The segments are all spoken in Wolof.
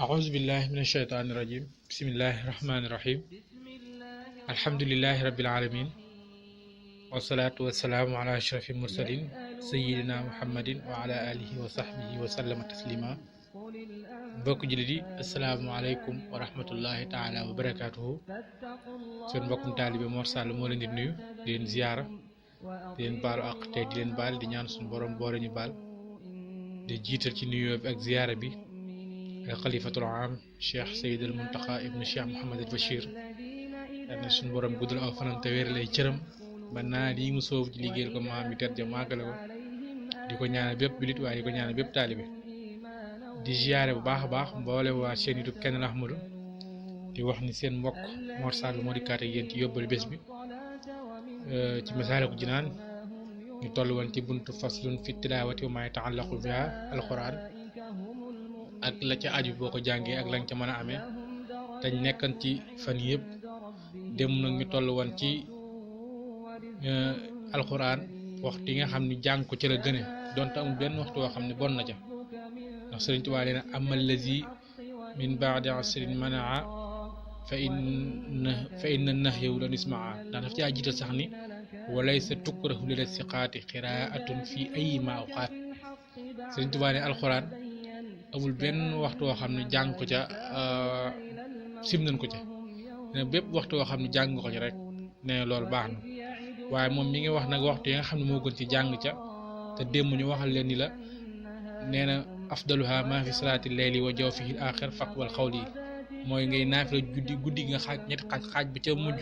أعوذ بالله من الشيطان الرجيم بسم الله الرحمن الرحيم الحمد لله رب العالمين والصلاة والسلام على أشرف المرسلين سيدنا محمد وعلى آله وصحبه وسلم تسليما mbokk jullit yi asalaamaaleykum wa rahmatullahi taala wa barakaatuhu seen mbokkum taalibe Mor Sall moo leen di nuyu di leen ziyaara di leen baalu àq te di leen baal di ñaan suñu borom boole ñu baal di jiital ci nuyoo bi ak ziyaara bi xalifatul aam cheikh Seyd al Muntaqa ibnu cheikh Mouhamad al Bachir yal na suñu borom guddal aw fanam te wéer lay cëram ba naa lii mu soobu ci liggéeyal ko maam mi tedd ja màggale ko di ko ñaanal bépp bilit waaye di ko ñaanal bépp taalibe di ziyaare bu baax a baax mboole waa chaîne YouTube Kenn Ahmadou di wax ni seen mbokk Mor Sall moo di kaat ak yéen ci yóbbalu bés bi ci Masaalikul Jinaan ñu toll woon ci buntu faslun fi tilaawati wa maa yataallaqu biha alquran ak la ca aju boo ko jàngee ak lañ ca mën a amee dañ nekkan ci fan yëpp dem nag ñu toll woon ci alquran waxtu yi nga xam ni jàng ko ci la gëne donte amul benn waxtu woo xam ne bon na ca ndax Sëriñ Tuubaa nee na amal lazi min baadi asrin manaa fa inna nahyahu lan ismaa ndax daf caa jiital sax ni walaysa tukrahu lil siqaati qiraatun fi ay ma awqaat Sëriñ Tuubaa ne alquran amul benn waxtu woo xam ne jàng ko ca sim nañ ko ca ne bépp waxtu woo xam ne jàng nga ko ca rek ne loolu baax na waaye moom mi ngi wax nag waxtu yi nga xam ne moo gën ci jàng ca te démb ñu waxal leen ni la nee na afdaluha ma fi salaati leyli wa jawfihi al axir faqwal xawli mooy ngay naafila guddi nga xaaj ñetti xaaj bi ca mujj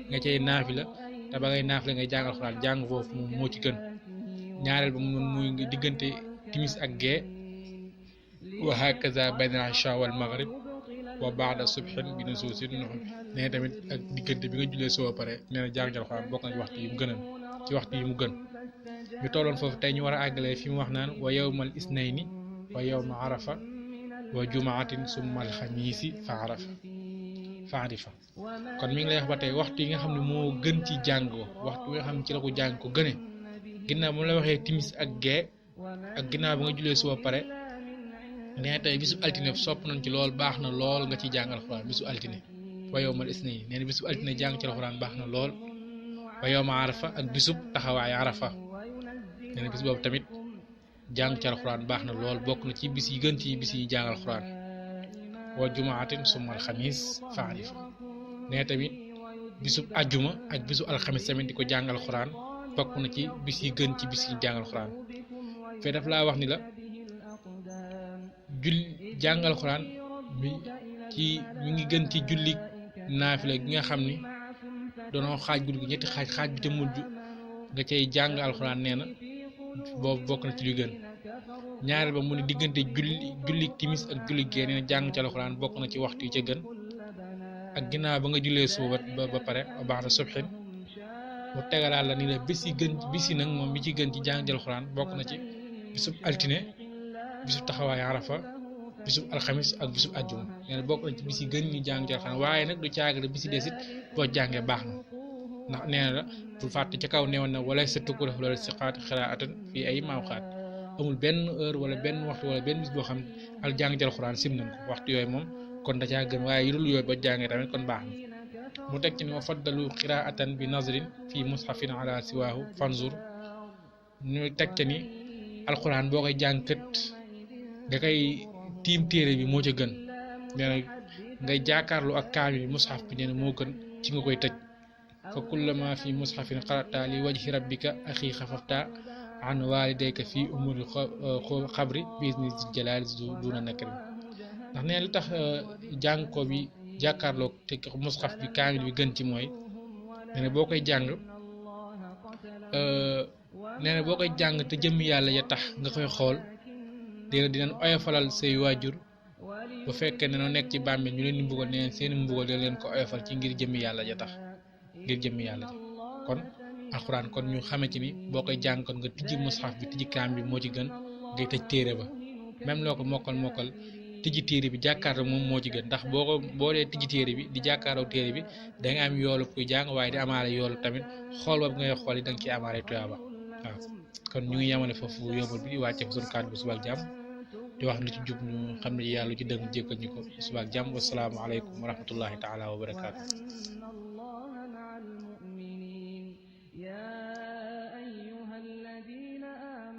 nga cay naafila te ba ngay naafila ngay jàng alxuraan jàng foofu moom moo ci gën ñaareel ba moom muy diggante timis ak gee wa hakaza bayna al-isha wal maghrib wa ba'da subhin bi nusuusi nuxum nee tamit ak diggante bi nga jullee soo pare nee na jàng alxuraan bokk na ci waxtu yi mu gënal ci waxtu yi mu gën ñu tolloon foofu tey ñu war a àggalee fi mu wax naan wa yawmal isnayni wa yawma arafa wa jumaatin summa alxamiisi fa arifa kon mi ngi lay wax ba tey waxtu yi nga xam ne moo gën ci jàng ko waxtu yi nga xam ne ci la ko jàng ko gëne ginnaaw bu la waxee timis ak gee ak ginnaaw bi nga jullee soo pare nee tey bisu altine sopp nañ ci lool baax na lool nga ci jàng alxuraan bisu altine wa yawmal isnayni nee na bisu altine jàng ci alxuraan baax na lool wa yawma arafa ak bisub taxawaay arafa nee na bis boobu tamit jàng ci alxuraan baax na lool bokk na ci bis yi gën ci bis yi jàng alxuraan wa jumaatin summa alxamis fa arifa nee tamit bisub ajjuma ak bisu alxamis tamit di ko jàng alxuraan bokk na ci bis yi gën ci bis yi jàng alxuraan fee daf laa wax ni la jàng alxuraan mi ngi gën ci julli naafila gi nga xam ni doonoo xaaj guddi gi ñetti xaaj bi te mujj nga cay jàng alxuraan nee na boobu bokk na ci lu gën ñaareel ba mu ne diggante julli timis ak julli gee nee na jàng ci alxuraan bokk na ci waxtu yi ca gën ak ginnaaw ba nga jullee suba ba pare baax na subhin mu tegalaat la ni la bis yi nag moom bi ci gën ci jàng ci alxuraan bokk na ci bisub altine bisub taxawaay arafa bisub alxamis ak bisub ajjuma nee na bokk na ci bis yi gën ñu jàng ci alxuraan waaye nag du caagale bis yi desit boo jàngee baax na ndax nee na la bul fàtte ca kaw newoon na wala sa tukku loolu si xaati xiraatan fii ay maawxaat amul benn heure wala benn waxtu wala benn bis boo xam al jàng ci alxuraan sim nañ ko waxtu yooyu moom kon da caa gën waaye yurul yooyu ba jàngee tamit kon baax na mu teg ci ni wa faddalu xiraatan bi nazrin fii mushafin ala siwaahu fanzur ñu teg ca ni alxuraan boo koy jàng kët nga koy tiim téere bi moo ca gën nee na ngay jaakaarlu ak kaamil mushaf bi nee na moo gën ci nga koy tëj fa kullama fi mushafin qara'ta li wajhi rabbika axi xafafta an walidayka fi umuri xabri bi izni jalaal duna nakrim ndax nee li tax jàng ko bi jàkkaarloo te mushaf bi kaamil bi gën ci mooy nee na boo koy jàng te jëmm yàlla ya tax nga koy xool dinañ oyofalal say waajur bu fekkee ne noo nekk ci bàmmeel ñu leen di mbugal nee seen mbugal dina leen ko oyofal ci ngir jëmmi yàlla ja tax ngir jëmmi yàlla ja kon alxuraan kon ñu xame ci ni boo koy jàng kon nga tijji mushaf bi tijji kaam bi moo ci gën ngay tëj téere ba même loo ko mokkal tijji téere bi jàkkaarloo moom moo ci gën ndax boo dee tijji téere bi di jàkkaarloo téere bi da nga am yoolu kuy jàng waaye di amaale yoolu tamit xool boobu ngay xool yi da nga ciy amaale tuyaaba waaw kon ñu ngi yemale foofu yóbbal bi di wàcce fa sunu kàddu bu subal jàmm di wax lu ci jub ñu xam ne yàlla lu ci dëng jéggal ñu ko subaak jàmm wassalaamu aleykum wa rahmatullahi taala wa barakaatu